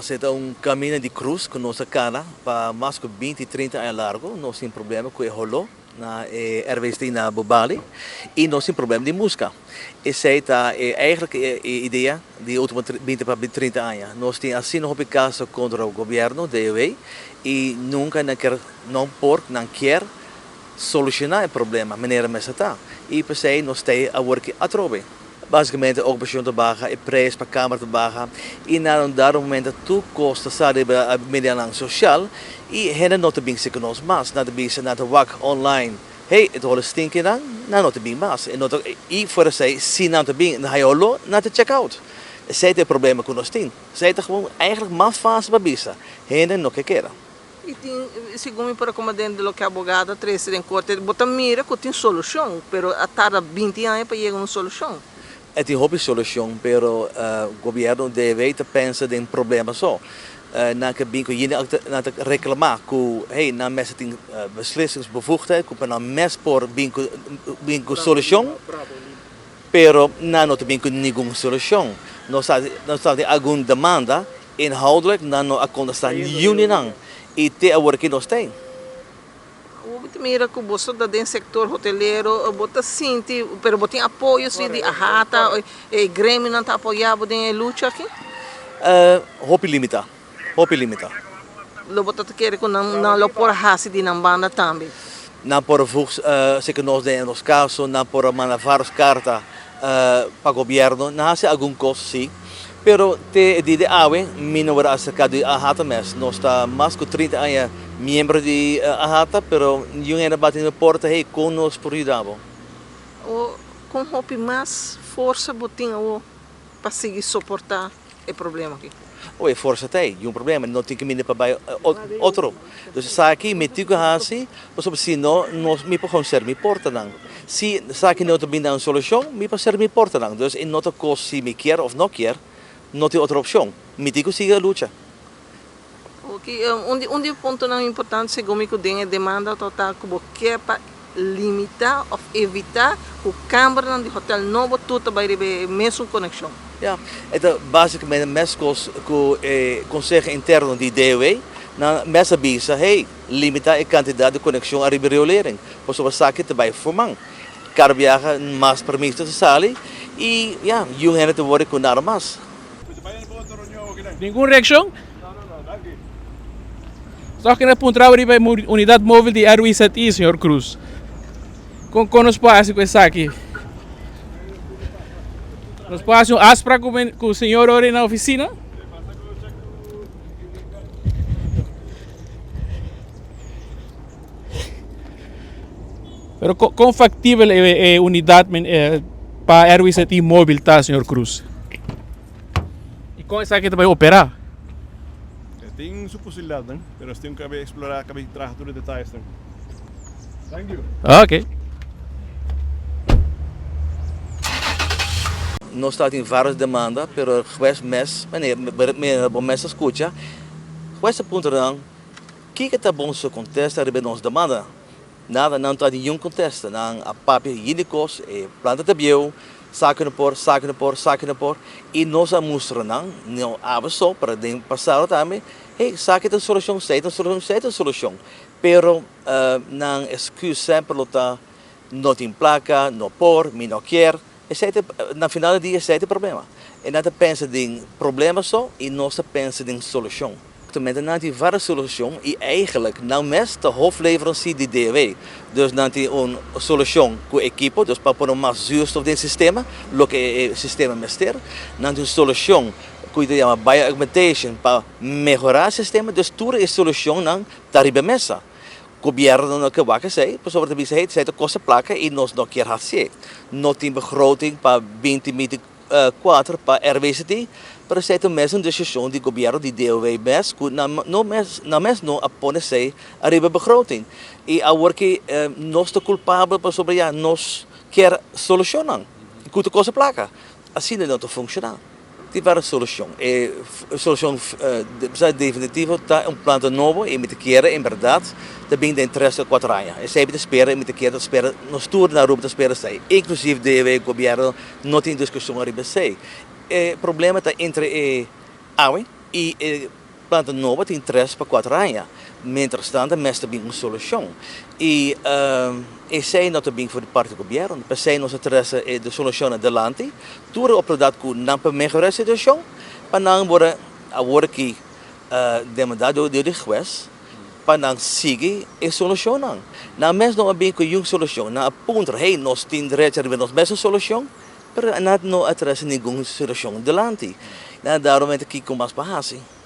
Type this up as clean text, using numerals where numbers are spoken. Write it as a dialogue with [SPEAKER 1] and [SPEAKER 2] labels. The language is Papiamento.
[SPEAKER 1] Esei ta un camina di cruz cu nos a cana pa mas cu binti, trinta aña largo. Nos tin problema cu e holo na e RWST na Bobali y nos tin problema di musca. Esei ta e eigenlijk e idea di e ultimo binti pa trinta aña. Nos tin asina hopi caso contra gobierno, DOW, y nunca nan kier, nan por, nan kier soluciona e problema manera mester ta. Y p'esei nos ta awor aki atrobe. Básicamente ocupacion ta baha, e prijs pa kamer ta baha y na un dado momento tur cos ta sa riba medianan social y hende no ta bin seki nos mas. Nan ta bisa, nan ta wak online, hey, e ta holo stinky nan, nan no ta bin mas. E no ta, y fuera esey, si nan ta bin, nan haya holo, nan ta check out. Esey ta e problema cu nos tin. Esey ta gewoon eigenlijk mas facil pa bisa, hende no ke keda.
[SPEAKER 2] I tin, segun mi por a koma den loke abogado a trese den korte, bo ta mira ku tin solushon, pero a tarda binti aña pa yega un solushon.
[SPEAKER 1] E tin hopi solushon, pero gobièrnu debe ta pensa den problema so. Nan ke bin ku yende nan ta reklamá ku hey nan mester tin beslissingsbevoegdheid ku pa nan mes por bin ku bin ku solushon, pero nan no ta bin ku ningun solushon. Nos ta nos ta tin algun demanda Inhoudelijk nan no a kontestá niun di nan i te awor ki nos ten.
[SPEAKER 2] Bo ta mira ku boso ta den sektor hotelero, bo ta sinti, pero bo tin apoyo si di AHATA, e gremionan ta apoyá bo den e lucha aki?
[SPEAKER 1] Hopi limitá, hopi limitá.
[SPEAKER 2] Lo bo ta kere ku nan nan lo por hasi di nan banda tambe?
[SPEAKER 1] Nan por voeg seki nos den nos kaso, nan por a manda vários karta pa gobierno, nan hasi algun kos si, pero te e dia di awe mi no worde aserka di AHATA mes. Nos ta mas ku trinta aña miembro di AHATA, pero niun hende a bati na mi porta, hey, kon nos por yuda bo?
[SPEAKER 2] O kon hopi mas forsa bo tin awo pa sigui soporta e problema aki?
[SPEAKER 1] O e forsa ta ei, di un problema, no tin caminda pa bai otro. Dus esaki mi tin cu haci, pasobra si no, nos, mi por gewoon cera mi portanan. Si esaki no ta bin na un solucion, mi por cera mi portanan. Dus e no ta cos si mi kier of no kier, no tin otro opcion. Mi tin cu sigui a lucha.
[SPEAKER 2] Oki, un di un di e puntonan importante segun mi cu den e demanda ta ta cu bo kier pa limita of evita cu cambernan di hotel nobo tur ta bay riba e mesun conexion.
[SPEAKER 1] Ya, e ta basicamente mescos cu e conseho interno di DOW. Nan mes a bisa, hey, limita e cantidad di conexion ariba e riolering, pasobra esaki ta bay forman. Cada biaha mas permiso ta sali y ya, yun hende ta worde cu nada mas.
[SPEAKER 3] Ningun reaccion? Toch kende puntra riba e unidad móvil di RWZI, señor Cruz. Con, con nos por haci cu esaki? Nos por haci un afspraak cu, cu señor ora na oficina? Pero con, con factibel e, e unidad men, e, pa RWZI móvil ta, señor Cruz? I kon esaki ta bai operá?
[SPEAKER 4] E tin su posibilidatnan, pero nos tin ku kabe eksplorá, kabe traha tur e detayesnan. Thank you.
[SPEAKER 3] Ok.
[SPEAKER 1] Nos ta tin varios demanda, pero hues mes, manera bo mes a skucha, hues a puntra nan, Kiko ta bon su kontesta riba nos demanda? Nada, nan ta niun kontesta. Nan a papia yin di kos, e planta ta bieu, saki no por, saki no por, saki no por. I nos a mustra nan, no awe so, pero den pasado tambe, hey, saki ta un solushon, esei ta un solushon, esei ta un solushon. Pero nan excuse semper lo ta, no tin plaka, no por, mi no kier. Esei ta, na final di dia esei ta e problema. E nan ta pensa den problema so i nos ta pensa den solushon. Actualmente nan tin varios solushon i eigenlijk nan mes ta hofleverancier di DOW. Dus nan tin un solushon ku ekipo, dus pa pone mas zuurstof den e sistema, loke e sistema mester. Nan tin un solushon ku ta yama bioaugmentation pa mehora e sistema. Dus tur e solushonnan ta riba e mesa. Gobierno no ke wak esei, pasobra ta bisa hey esei ta kosta plaka i nos no kier hasié. No tin begroting pa binti binti kuater pa RWCT, pero esei ta mes un desishon di gobierno di DOW mes ku nan no mes nan mes no a pone esei ariba begroting. I awor ki nos ta kulpabel pasobra ya nos kier solushonnan ku ta kosta plaka. Asina no ta funshoná. Tin varios solucion. E solucion definitivo ta un planta nobo y mi ta kere en berdad ta bin den tres o cuatro aña. Esey mi ta spera y mi ta kere ta spera, nos tur na Aruba ta spera esey, inclusive DW, gobierno no tin discusion ariba esey. E problema ta entre e awe. I e planta nobo tin 3 pa 4 aña. Mientras tanto, mester bin un solucion. I esey no ta bin for di parti di gobierno. P'esey nos a trece e solucion adelante. Tur oportunidad cu nan pa mehora e situacion, pa nan awor awor cu demanda di hues, pa nan sigui e solucion. Nan mes no a bin cu un solucion. Nan a puntra, hey, nos tin derecho di nos mes solucion, pero nan no a trece ningun solucion adelante. Nan daarom aki cu mas pa hasi.